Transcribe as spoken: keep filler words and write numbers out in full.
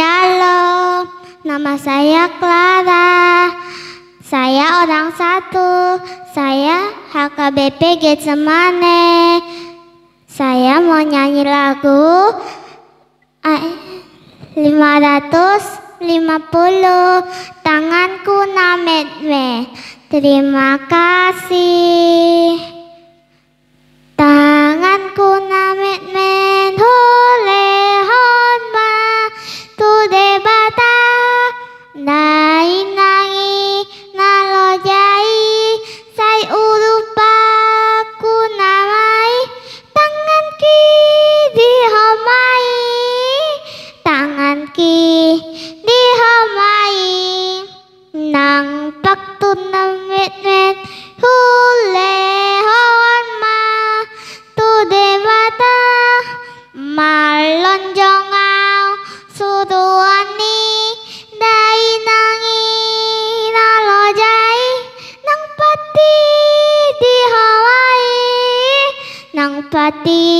Halo, nama saya Clara. Saya orang satu. Saya H K B P Getsemane. Saya mau nyanyi lagu, eh, lima ratus lima puluh, Tanganku na Metmet. Terima kasih. Tanganku na metmet hulehon ma tu Debata, dainang i na loja i, sai urupanku nama i, tanganki di Ho ma i, tanganki di Ho ma i. Nang paktu na metmet hulehon ma tu Debata, marlonjong au suruan ni dainang i na loja i, nang pati di Ho ma i, nang pati